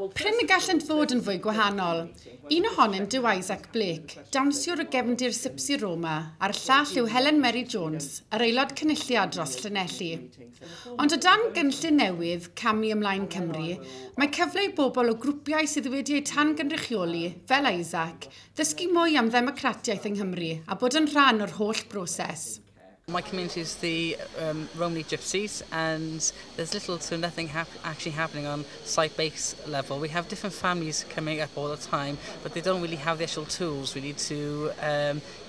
Prin y gallent fod yn fwy gwahanol. Un ohonynt yw Isaac Blake, dawnsiwr o gefndir Sipsi Roma, a'r llall yw Helen Mary Jones, yr aelod cynulliad dros Llanelli. Ond o dan gynllun newydd, Camu Ymlaen Cymru, mae cyfle i bobl o grwpiau sydd wedi eu tangynrychioli, fel Isaac, ddysgu mwy am ddemocratiaeth yng Nghymru a bod yn rhan o'r holl broses. My community is the Romani Gypsies, and there's little to nothing actually happening on site-based level. We have different families coming up all the time, but they don't really have the actual tools really to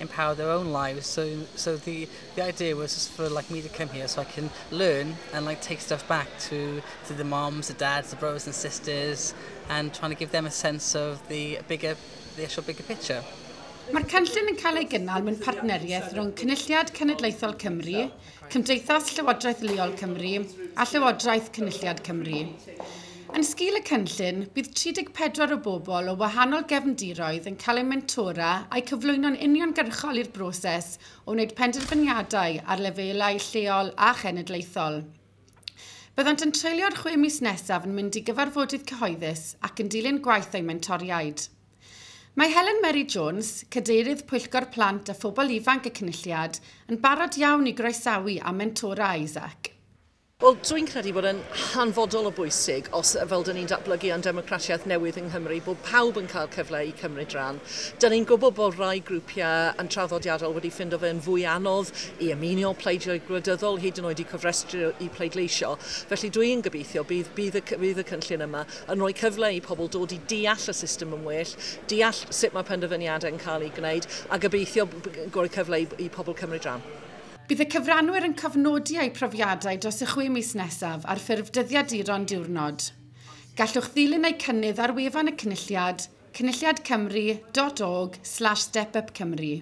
empower their own lives. So the idea was just for, like, me to come here so I can learn and, like, take stuff back to the moms, the dads, the brothers and sisters, and trying to give them a sense of the actual bigger picture. Mae'r cynllun yn cael ei gynnal mewn partneriaeth rhwng Cynulliad Cenedlaethol Cymru, Cymdeithas Llywodraeth Leol Cymru a Llywodraeth Cynulliad Cymru. Yn sgil y cynllun, bydd 34 o bobl o wahanol gefndiroedd yn cael eu mentora a'u cyflwyno'n uniongyrchol i'r broses o wneud penderfyniadau ar lefelau lleol a chenedlaethol. Byddant yn treulio'r 6 mis nesaf yn mynd i gyfarfodydd cyhoeddus ac yn dilyn gwaith eu mentoriaid. Mae Helen Mary Jones, cadeirydd Pwyllgor Plant a Phobl Ifanc y Cynulliad, yn barod iawn i groesawu a mentora Isaac. Wel, dwi'n credu bod yn hanfodol o bwysig os fel dyn ni'n datblygu ein democratiaeth newydd yng Nghymru, bod pawb yn cael cyfle i cymryd rhan. Dyn ni'n gwybod bod rai grwpiau yn traddodiadol wedi ffindo fe'n fwy anodd i ymuno pleidiau gwleidyddol, hyd yn oed i cofrestru i pleidleisio. Felly dwi'n gobeithio bydd y cynllun yma yn rhoi cyfle i pobl dod i deall y system yn well, deall sut mae penderfyniadau yn cael ei gwneud, a gobeithio rhoi cyfle i pobl cymryd rhan. Bydd y cyfranwyr yn cofnodi eu profiadau dros y 6 mis nesaf ar ffurf dyddiaduron diwrnod. Gallwch ddilyn eu cynnydd ar wefan y Cynulliad, cynulliadcymru.org/stepupcymru.